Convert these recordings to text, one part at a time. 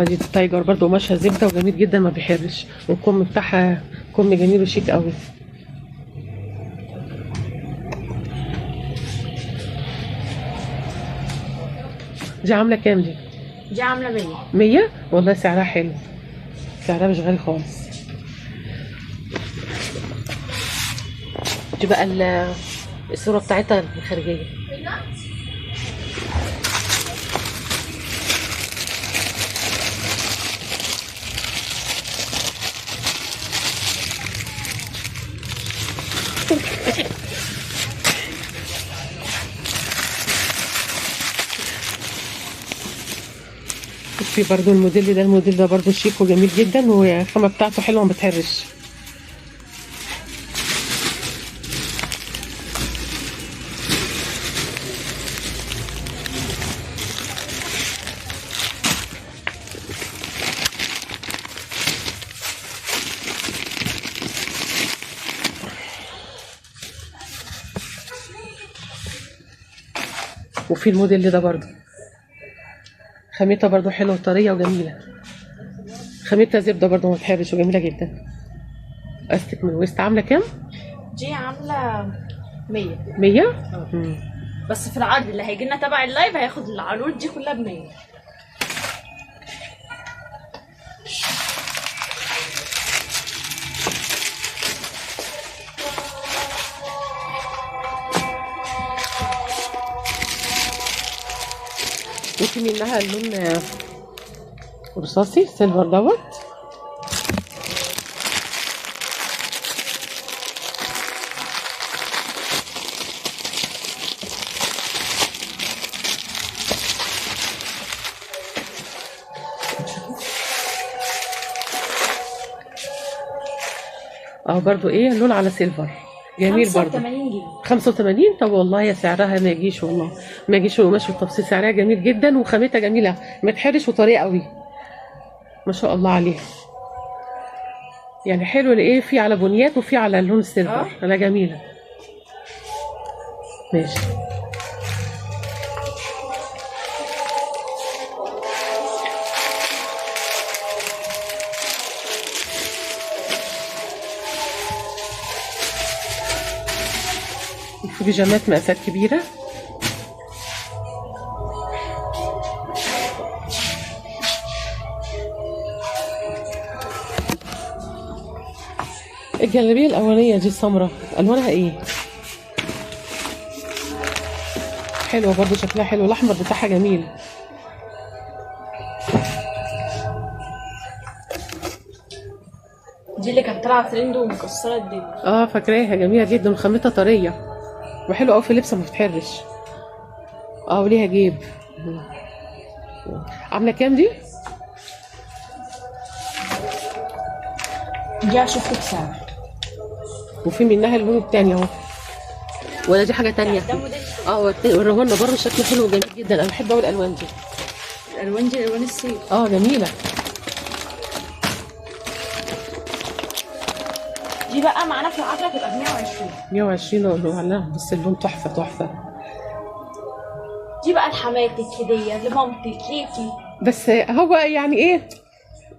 دي tiger برضو قماشها زبدة وجميل جدا ما بيحرش، والكم بتاعها كم جميل وشيك قوي. دي عامله كام دي؟ دي عامله 100. 100؟ والله سعرها حلو، سعرها مش غالي خالص. دي بقى الصورة بتاعتها الخارجية. في برضو الموديل ده، الموديل ده برضو شيك وجميل جدا، والخامه بتاعته حلوة ما بتهرش. وفي الموديل ده برضو خامتها برضو حلوة وطريه وجميلة، خامتها زبدة برضو ما بتحرش وجميلة جدا. استك من الوسط. عامله كام؟ دي عامله 100. 100؟ بس في العرض اللي هيجي لنا تبع ال live هياخد العروض دي كلها ب 100. وفي منها اللون رصاصي silver دوت. اه برضو ايه اللون على silver جميل برضو. 85 جنيه. 85. طب والله يا سعرها ما يجيش، والله ما يجيش القماش والتفصيل سعرها جميل جدا وخامتها جميلة ما تحرش وطريه قوي ما شاء الله عليها. يعني حلو لايه، في على بنيات وفي على اللون ال silver. لا جميلة. ماشي. في بيجامات مقاسات كبيرة. الجلابية الأولانية دي السمراء ألوانها إيه؟ حلوة برضو شكلها حلو، الأحمر بتاعها جميل. دي اللي كانت طالعة ترند ومكسرة الدنيا. اه فاكراها، جميلة جدا وخامتها طرية وحلوة أوي في اللبس ما بتحرش. اه وليها جيب. عاملة كام دي؟ دي هشوف لك سعر. وفي منها اللون التاني اهو، ولا دي حاجة تانية؟ ده موديل. اه وريهولنا برضه، شكله حلو وجميل جدا. انا بحب اوي الالوان دي. الالوان دي الوان الصيف. اه جميلة. دي بقى معانا في العطلة تبقى ب 120. 120 والله، بس اللون تحفة تحفة. دي بقى لحماتك هدية، لمامتك، ليكي. بس هو يعني ايه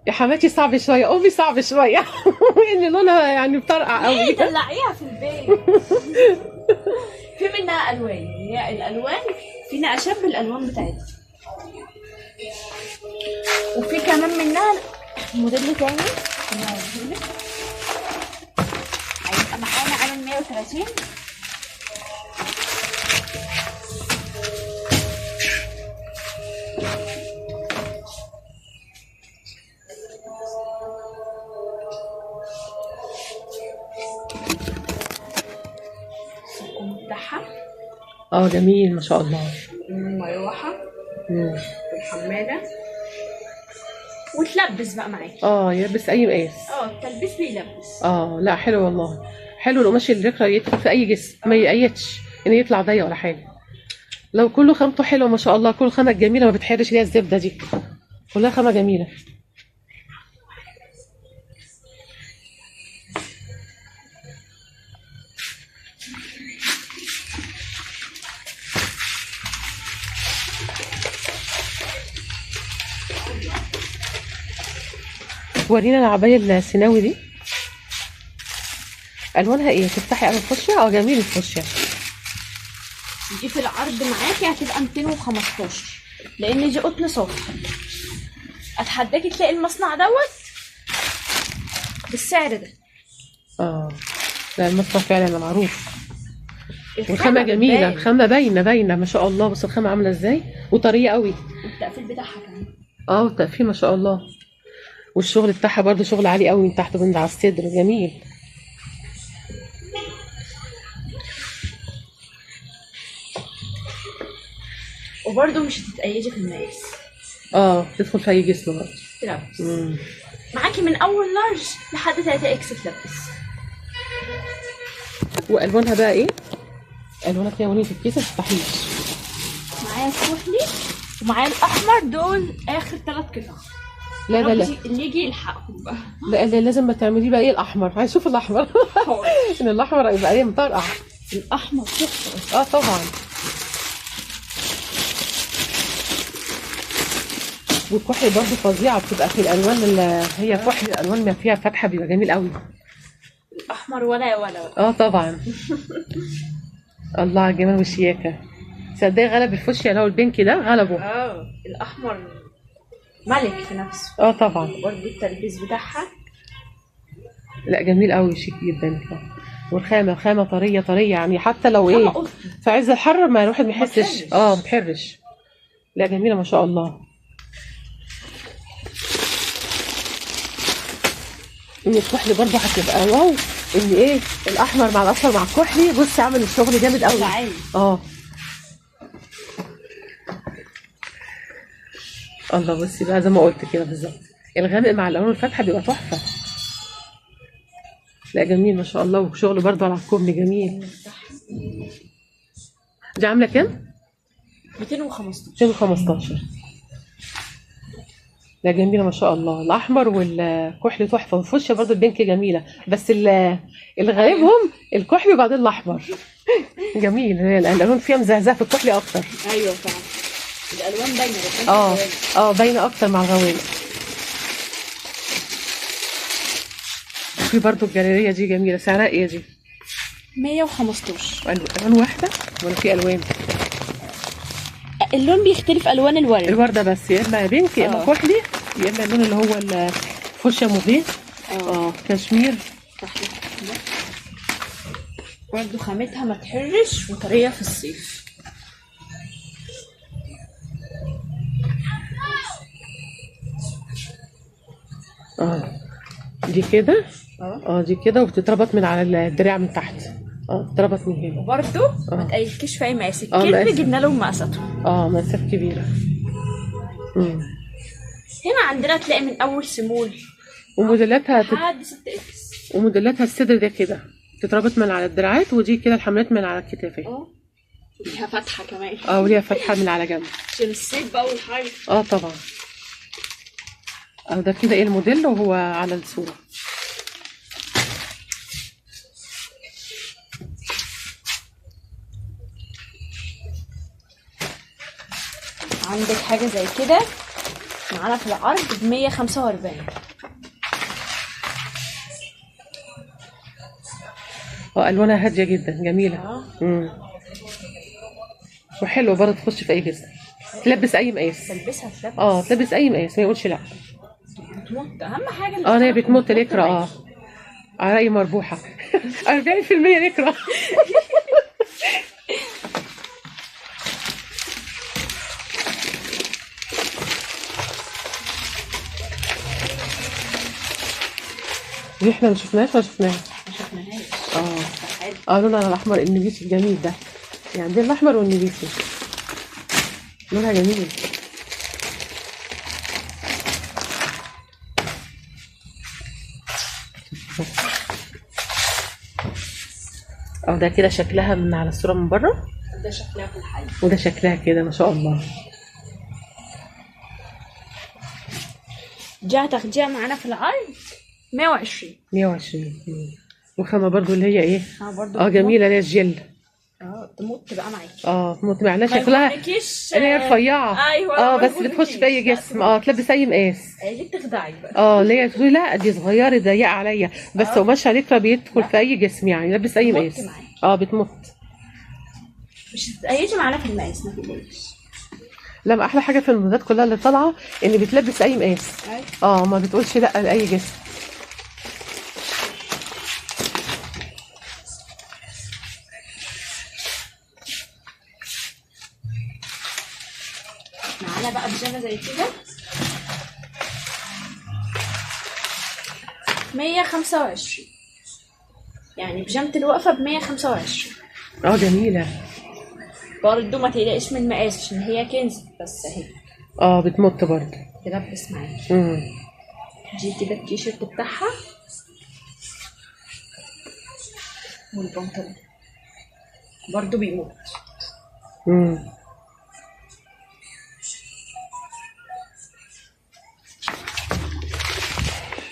يا حماتي صعب شوية، امي صعب شوية ان لونها يعني بطرقع قوي. ليه دلعيها في البيت. في منها الوان، هي الالوان في نقشات بالالوان بتاعتها. وفي كمان منها موديل تاني هيبقى معانا عامل 130. اه جميل ما شاء الله. مروحة والحماله وتلبس بقى معاكي. اه يلبس اي مقاس. اه التلبيس بيلبس. اه لا حلو والله، حلو القماش الليكرا يدخل في اي جسم ما يقيدش ان يطلع ضيق ولا حاجة. لو كله خامته حلوة ما شاء الله، كل خامة جميلة ما بتحرش، اللي هي الزبدة دي كلها خامة جميلة. ورينا العباية السيناوي دي الوانها ايه؟ تفتحي قبل الفوشيا. جميل الفوشيا دي في العرض معاكي هتبقى 215، لان دي قطن صافي. اتحداكي تلاقي المصنع دوت بالسعر ده. لا المصنع فعلا معروف، والخامه جميلة، الخامة باينة باينة ما شاء الله. بص الخامة عامله ازاي وطريه قوي، والتقفيل بتاعها كمان. التقفيل ما شاء الله، والشغل بتاعها برده شغل عالي قوي من تحت ومن على الصدر، جميل. وبرده مش هتتقيدي في المقاس. تدخل في اي جسم برده تلبس. معاكي من اول large لحد 3 X تلبس. والوانها بقى ايه؟ الوانها فيها ونيه في الكيسة ما تفتحيش. معايا الكحلي ومعايا الاحمر، دول اخر 3 قطع. لا لا لا، اللي يجي يلحقهم بقى. لا لا، لازم ما تعمليه بقى ايه الاحمر، عايز اشوف الاحمر. ان الاحمر هيبقى ايه مطرقع. الاحمر تحفة. طبعا. والكحل برضه فظيعة، بتبقى في الالوان اللي هي كحل، الالوان ما فيها فاتحة بيبقى جميل قوي. الاحمر ولا ولا. طبعا. الله على الجمال والشياكه. صدقي غلب الفوشيا اللي هو ال pink ده غلبه. الاحمر ملك في نفسه. طبعا. برضه التلبيس بتاعها لا جميل قوي، شيك جدا. والخامه خامة طرية طرية، يعني حتى لو ايه في عز الحر ما الواحد ما يحسش. ما تحرش. لا جميلة ما شاء الله. ان الكحلي برضه هتبقى واو، ان ايه الاحمر مع الاصفر مع الكحلي، بصي عامل الشغل جامد قوي. الله، بصي بقى زي ما قلت كده بالظبط، الغامق مع الالوان الفاتحة بيبقى تحفة. لا جميل ما شاء الله، وشغل برضه على الكم جميل. دي عامله كام؟ 215. 215. لا جميلة ما شاء الله، الاحمر والكحلي تحفة، والفوشيا برضه البنك جميلة، بس اللي غالبهم الكحلي وبعدين الاحمر. جميل، الالوان فيها مزهزهه في الكحلي اكتر. ايوه فعلا الالوان باينة. باينة اكتر مع الغوامق. في برضه الجاليريه دي جميلة، سعرها ايه دي؟ 115. الوان واحدة ولا في الوان؟ اللون بيختلف، الوان الورد. الورده بس، يا اما pink يا اما كحلي، يا اما اللون اللي هو الفوشيا موفيه. كشمير. برضه خامتها ما تحرش وطريه في الصيف. دي كده. دي كده، وبتتربط من على الدراع من تحت. اتربط من هنا. وبرده ما تقيدكيش في اي مقاس. ال curve جبنا لهم مقاساتهم. مقاسات كبيرة. هنا عندنا تلاقي من اول small وموديلاتها لحد 6 X. وموديلاتها الصدر ده كده تتربط من على الدراعات، ودي كده الحملات من على الكتافين. ليها فتحه كمان. وليها فتحه من على جنب عشان الصيف بقى والحر. طبعا. ده كده ايه الموديل وهو على الصورة. عندك حاجة زي كده معانا في العرض ب 145. الوانها هادية جدا، جميلة. وحلوه برضه، تخش في اي جسم، تلبس اي مقاس. تلبسها تلبس. تلبس اي مقاس، ما يقولش لا. بتمط، اهم حاجة. هي بتمط ليكرا. على رأي مربوحه. 40% ليكرا. دي احنا ما شفناهاش ولا شفناها؟ ما شفناهاش. لونها الاحمر النبيتي الجميل ده، يعني ده الاحمر والنبيتي لونها جميل. ده كده شكلها من على الصورة من بره، ده شكلها في الحقيقة، وده شكلها كده ما شاء الله. دي هتاخديها معانا في العرض 120. 120. وخامة برضو اللي هي ايه؟ برضو جميلة، اللي هي الجل. تموت بقى معاكي. تموت معانا، شكلها اللي هي رفيعة. ايوه بس بتخش في اي جسم. تلبس اي مقاس. دي بتخدعك بقى. اللي هي تقولي لا دي صغيرة ضيقه عليا، بس قماشها ليكرا بيدخل في اي جسم، يعني لبس اي مقاس. بتمط، مش هتتقيدي معانا في المقاس، ما تقلقيش. لا احلى حاجة في الموديلات كلها اللي طالعه ان بتلبس اي مقاس. ما بتقولش لا لاي جسم. معانا بقى بيجامه زي كده 125، يعني بيجامه الوقفة ب 125. جميلة برضه، ما تقلقيش من المقاس عشان هي كنز، بس اهي بتمط برضه، تلبس معاكي. دي كده التيشيرت بتاعها والبنطلون برضه بيمط.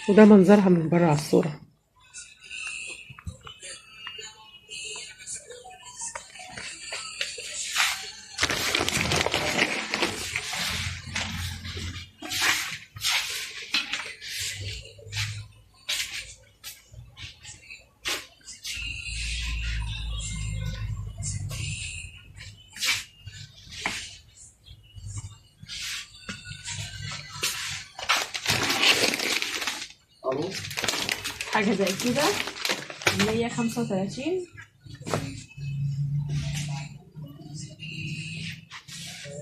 وده منظرها من بره على الصورة. حاجة زي كده 135.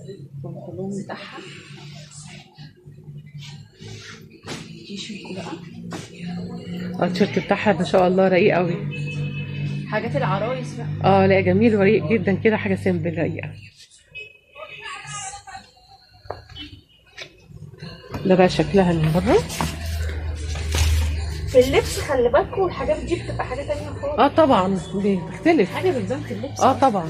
البنطلون بتاعها، التيشيرت بقى. التيشيرت بتاعها ما شاء الله رقيق قوي، حاجات العرايس بقى. لا جميل ورقيق جدا كده، حاجة simple رقيقة. ده بقى شكلها من بره. في اللبس خلي بالكوا الحاجات دي بتبقى حاجة تانية خالص. طبعا بتختلف، حاجة بتبان في اللبس. طبعا.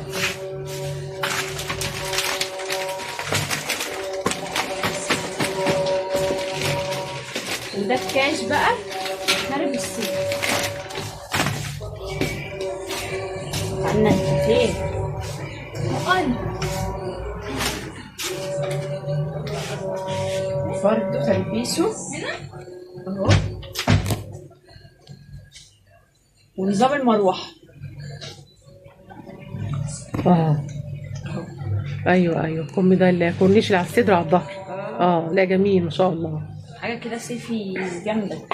وده الكاش بقى خارب الصيف. عندنا كتير برضه تلبيسه اهو، ونظام المروحة. ايوه الكم ده الكورنيش اللي على الصدر على الظهر. لا جميل ما شاء الله، حاجة كده صيفي جامدة.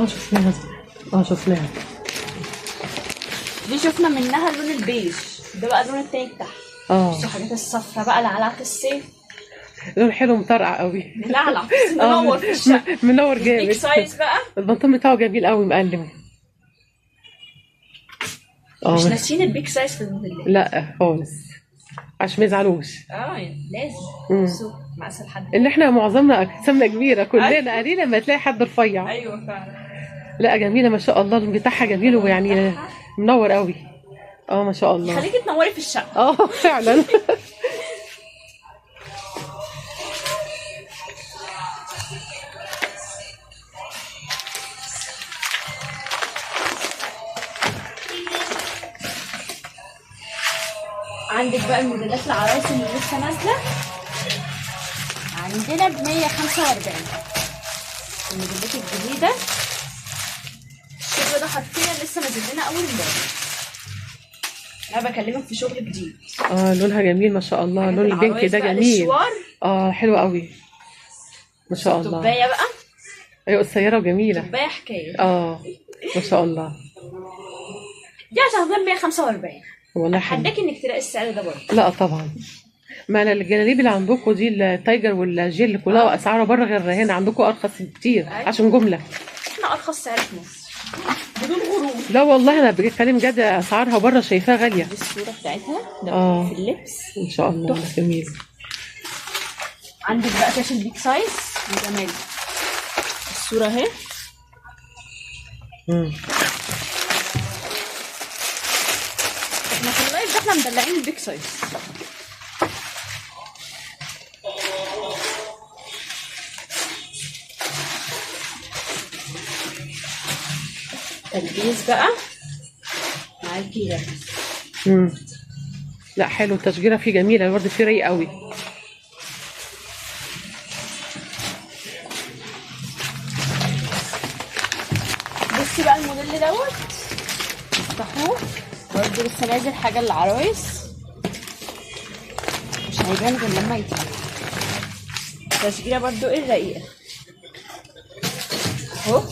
شفناها. شفناها دي، شفنا منها اللون البيج ده بقى اللون التاني بتاعها. بصوا حاجات الصفرا بقى لعلعة الصيف، لون حلو مطرقع قوي، ملعلع منور في الشقة، منور جامد. big size بقى، البنطلون بتاعه جميل قوي مقلم. مش ناسيين ال big size في الموديلات، لا خالص، عشان ما يزعلوش. لازم. بصوا مع اسهل حد، ان احنا معظمنا اجسامنا كبيرة كلنا، قليل لما تلاقي حد رفيع. ايوه فعلا. لا جميلة ما شاء الله، اللون بتاعها جميل ويعني منور قوي. ما شاء الله، خليكي تنوري في الشقة. فعلا. عندك بقى الموديلات العرايس اللي لسه نازله عندنا ب 145، الموديلات الجديدة. الشغل ده حرفيا لسه نازل لنا اول امبارح، انا بكلمك في شغل جديد. لونها جميل ما شاء الله، لون البينك ده جميل. حلو قوي ما شاء الله. كوباية بقى، ايوه قصيرة وجميلة، كوباية حكاية. ما شاء الله. دي عشان هتبقى 145. والله اتحداكي انك تلاقي السعر ده برضه. لا طبعا، ما انا الجلاليب اللي عندكم دي ال tiger والجل كلها اسعارها بره غير هنا، عندكم ارخص بكتير. عشان جملة. احنا ارخص سعر في مصر بدون غرور. لا والله انا بتكلم جد، اسعارها بره شايفاها غالية. دي الصورة بتاعتها ده في اللبس ان شاء الله جميل. عندك بقى كاش ال big size وجمال، الصورة اهي. احنا في ال live ده احنا مدلعين ال big size. تلبيس بقى مع الكيلة. لا حلو، التشجيره فيه جميلة، الورد فيه رايق قوي. بصي بقى الموديل دوت افتحوه برضه، لسه نازل حاجة للعرايس، مش هيبان غير لما يتفتح. التشجيره برضه ايه الرقيقة اهو.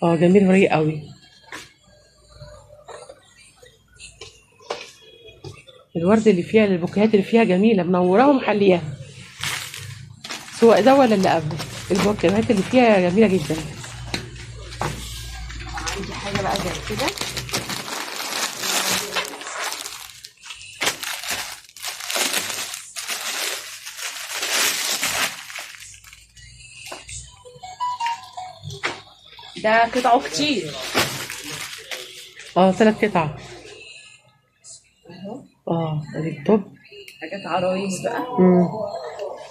اه جميل ورايق قوي. الورد اللي فيها، البوكيهات اللي فيها جميلة، منوراها ومحلياها، سواء ده ولا اللي قبله. البوكيهات اللي فيها جميلة جدا. عندي حاجة بقى زي كده، ده قطعه كتير. 3 قطع اهو. ادي ال top، حاجات عرايس بقى.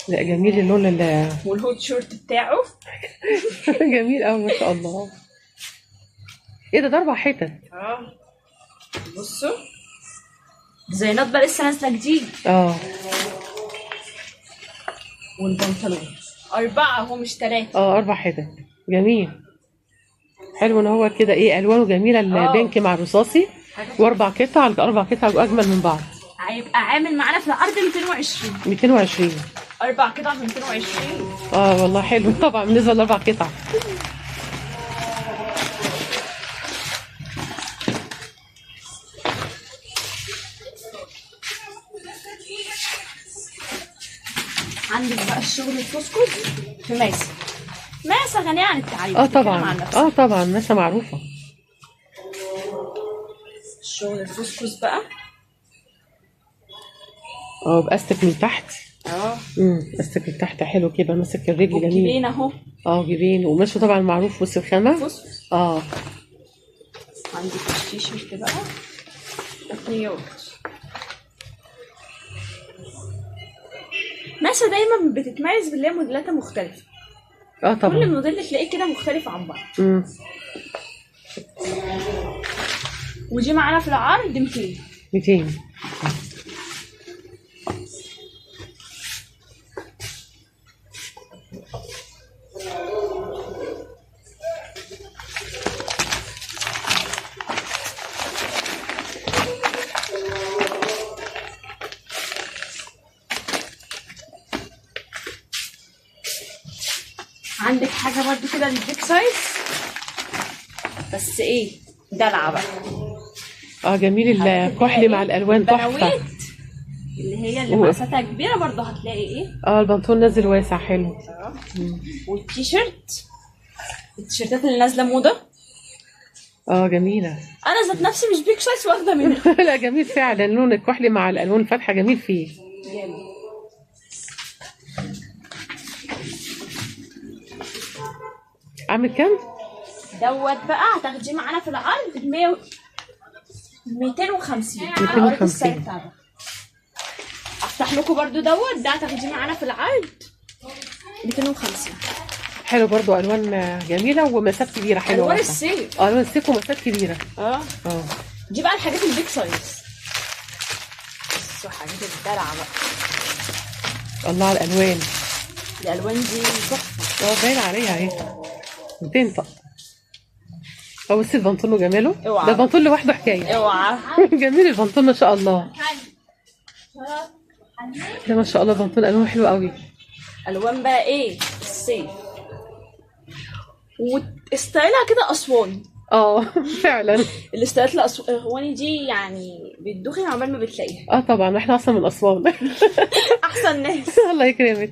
لا جميل اللون اللي وال hot short بتاعه. جميل قوي ما شاء الله. ايه ده 4 حتت. بصوا ديزاينات بقى لسه نازله جديد. والبنطلون 4 اهو مش 3. 4 حتت. جميل، حلو ان هو كده ايه، الوانه جميلة، ال pink مع الرصاصي، و4 قطع، ال4 قطع اجمل من بعض. هيبقى عامل معانا في العرض 220. 220 4 قطع ب 220. والله حلو طبعا بالنسبة ل4 قطع. عندك بقى الشغل الفوسكوز في ماسه. ماسه غنية عن التعريف. طبعا، طبعا ماسه معروفة. الشغل الفوسكوز بقى باستك من تحت. استك من تحت حلو كده، ماسك الرجل جميل. جيبين اهو. جيبين، وماشي طبعا معروف وسط الخامة. عندك التيشيرت بقى قطنيات. ماسه دايما بتتميز باللي هي موديلاتها مختلفة. طبعا كل موديل تلاقيه كده مختلف عن بعض. ودي معانا في العرض 200. 200. عندك حاجة برضو كده لل big size، بس ايه دلعه بقى. جميل الكحلي مع الالوان تحفة، اللي هي اللي مقاساتها كبيرة برضو هتلاقي ايه. البنطلون نازل واسع حلو. والتيشيرت، التيشيرتات اللي نازله موضة. جميلة. انا ذات نفسي مش big size واخده منها. لا جميل فعلا، لون الكحلي مع الالوان الفاتحة جميل فيه. جامد. عامل كام؟ دوت بقى هتاخديه معانا في العرض ب 250. 250. افتح لكم برضو دوت، ده هتاخديه معانا في العرض 250. حلو برضو، الوان جميلة ومقاسات كبيرة حلوة. الوان الصيف. الوان الصيف ومقاسات كبيرة. دي بقى الحاجات ال big size. بصوا حاجات الدلع بقى. الله على الالوان. الالوان دي تحفة. باين عليها اهي بتنطق. بصي البنطلون وجماله، ده البنطلون لوحده حكاية. اوعى. جميل البنطلون ما شاء الله. ده ما شاء الله البنطلون الوانه حلوة قوي. الوان بقى ايه الصيف، وستايلها كده اسوان. فعلا الستايلات الاسواني دي يعني بتدوخي عمال ما بتلاقيها. طبعا احنا اصلا من اسوان. احسن ناس. الله يكرمك.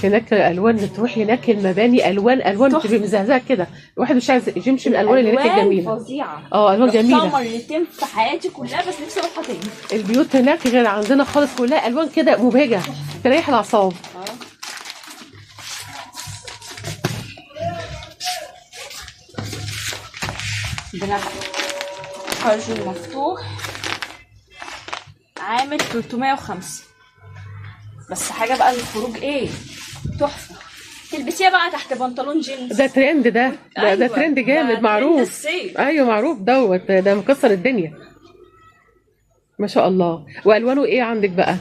هناك الالوان، تروحي هناك المباني الوان الوان بتبقى مزهزهه كده، الواحد مش عايز يمشي من الالوان اللي هناك الجميلة. فظيعة. الوان جميلة. رحتها مرتين في حياتي كلها بس نفسي اروحها تاني. البيوت هناك غير عندنا خالص، كلها الوان كده مبهجه تريح الاعصاب. خرجون مفتوح عامل 305. بس حاجة بقى للخروج ايه تحفة، تلبسيها بقى تحت بنطلون جينز. ده ترند ده. ده, ده أيوة. ترند جامد ده معروف. ترند الصيف. ايوه معروف دوت، ده مكسر الدنيا ما شاء الله. والوانه ايه عندك بقى؟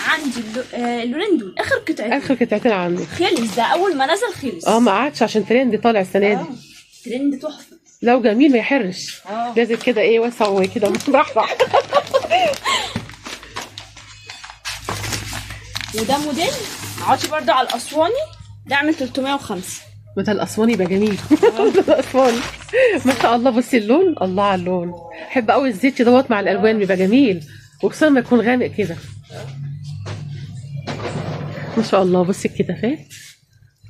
عندي اللونين دول اخر قطعتين. اخر قطعتين عندك. خلص ده اول ما نزل خلص. اه ما قعدش عشان ترند طالع السنة دي. ترند تحفة. لو جميل ما يحرش. لازم كده ايه واسع وكده مرحرح. وده موديل عاطي برده على الاسواني، ده عامل 305. وده الاسواني يبقى جميل. ده الاسواني ما شاء الله. بصي اللون، الله على اللون. احب قوي الزيت دوت مع الالوان بيبقى جميل، وخصوصا لما يكون غامق كده ما شاء الله. بصي الكتافات،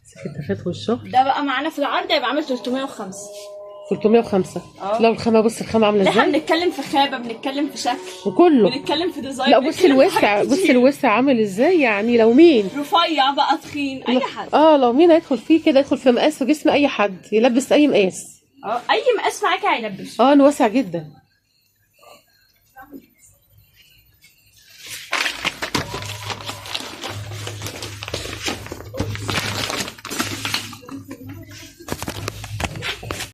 بصي الكتافات والشغل. ده بقى معانا في العرض هيبقى عامل 305. 305. لو الخامة، بصي الخامة عامله احنا ازاي. بنتكلم في خامة، بنتكلم في شكل، وكله بنتكلم في design. لا بصي الوسع، بصي الوسع عامل ازاي. يعني لو مين رفيع بقى تخين اي حد. لو مين هيدخل فيه كده، يدخل في مقاس في جسم اي حد، يلبس اي مقاس. اي مقاس معاكي هيلبسه. انه واسع جدا.